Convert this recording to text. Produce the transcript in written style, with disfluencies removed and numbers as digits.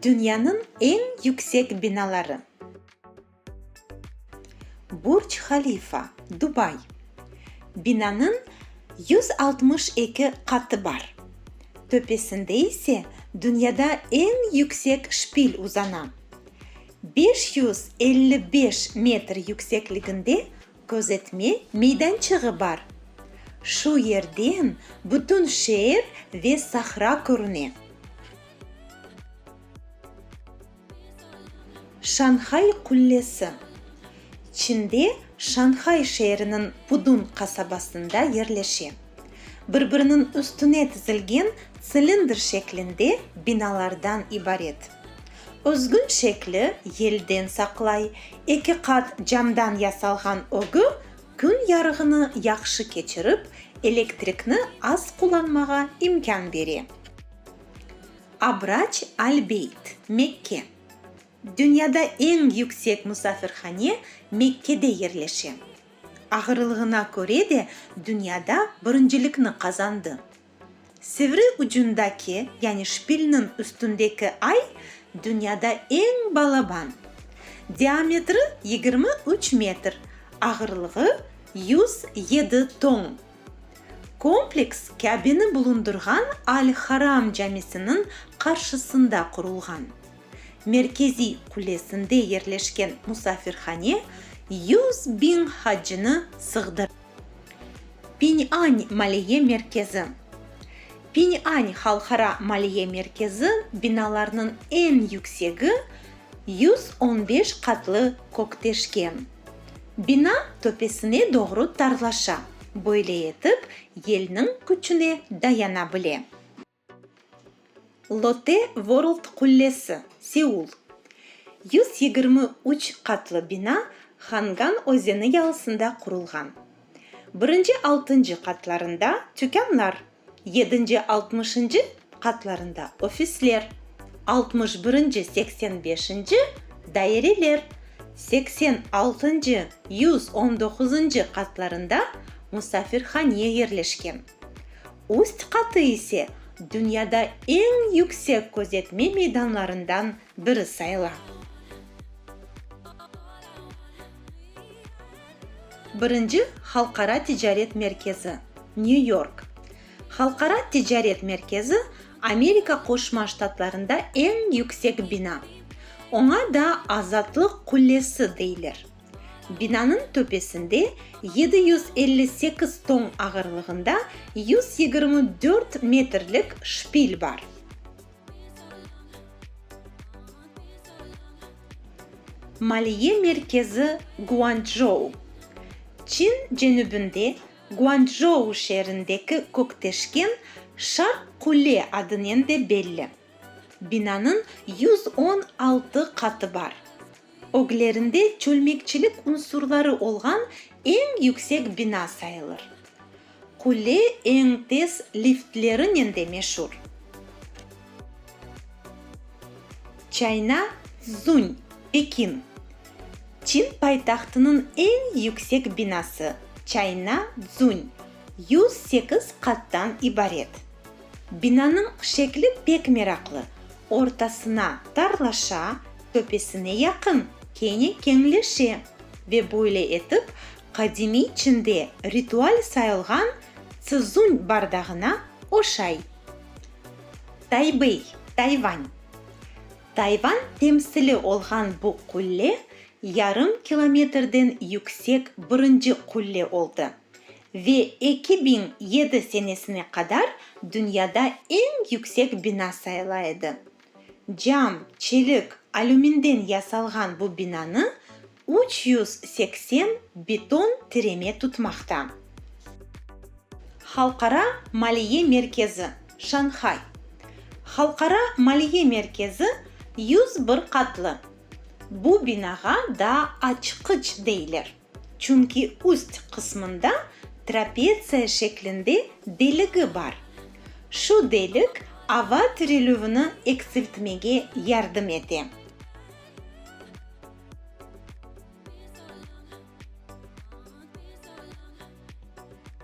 Dünyanıñ eñ yüksek binaları. Burc Halifa, Dubay. Binanıñ 162 qatı bar. Töpesinde ise dünyada eñ yüksek şpil uzana. 555 metr yüksekliginde közetme meydançığı bar. Şu yerden bütün şeer ve sahra körüne. Şanhay qullesi, Çinde Şanhay şeeriniñ Pudun qasabasında yerleşe. Bir-biriniñ üstüne tizilgen tsilindr şeklinde binalardan ibaret. Özgün şekli yelden saqlay, eki qat camdan yasalğan ögü kün yarığını yahşı keçirip, elektrikni az qullanmağa imkân bere. Abrac al-Beyt, Mekke. Dünyada eñ yüksek musafirhane Mekkede yerleşe. Ağırlığına köre de dünyada birincilikni qazandı. Sivri ucundaki, yani şpilniñ üstündeki ay dünyada eñ balaban. Diametri 23 metr, ağırlığı 107 ton. Kompleks Kâbeni bulundırğan Al-Haram camisiniñ qarşısında qurulğan. Merkeziy qulesinde yerleşken musafirhane 100.000 hacını sığdıra. Pin'an maliye merkezi. Pin'an halqara maliye merkezi binalarnıñ eñ yüksegi, 115 qatlı kökteşken. Bina töpesine doğru tarlaşa, böyle etip yelniñ küçüne dayana bile. Lotte World qullesi, Seul. 123 qatlı bina Hangan özeni yalısında qurulğan. Birinci altıncı qatlarında tükânlar, yedinci altmışıncı qatlarında ofisler, altmış birinci seksen beşinci daireler, seksen altıncı 119-ncı qatlarında musafirhane yerleşken. Üst qatı ise dünyada eñ yüksek közetme meydanlarından biri sayıla. Birinci halqara ticaret merkezi, Nyu-York. Halqara ticaret merkezi Amerika Qoşma Ştatlarında eñ yüksek bina. Oña da Azatlıq qullesi deyler. Binanıñ töpesinde 758 ton ağırlığında 124 metrlik şpil bar. Maliye merkezi Guançjou, Çin cenübinde Guançjou şeerindeki kökteşken Şarq Qule adınen de belli. Binanıñ 116 qatı bar. Öglerinde çölmekçilik unsurları olğan eñ yüksek bina sayılır. Qule eñ tez liftlerinen de meşur. Çayna Szun, Pekin. Çin paytahtınıñ eñ yüksek binası, Çayna Szun, 108 qattan ibaret. Binanıñ şekli pek meraqlı, ortasına tarlaşa, töpesine yaqın kene keñleşe ve böyle etip qadimiy Çinde ritual sayılğan tsızun bardağına oşay. Taybey, Tayvan. Tayvan temsili olğan bu qulle yarım kilometrden yüksek birinci qulle oldı ve 2007 senesine qadar dünyada eñ yüksek bina sayıla edi. Cam, çelik, alüminden yasalğan bu binanı 380 beton tireme tutmaqta. Halqara maliye merkezi, Şanhay. Halqara maliye merkezi 101 qatlı. Bu binağa daa açqıç deyler, çünki üst qısmında trapetsiya şeklinde deligi bar. Şu delik ava tirilüvini eksiltmege yardım ete.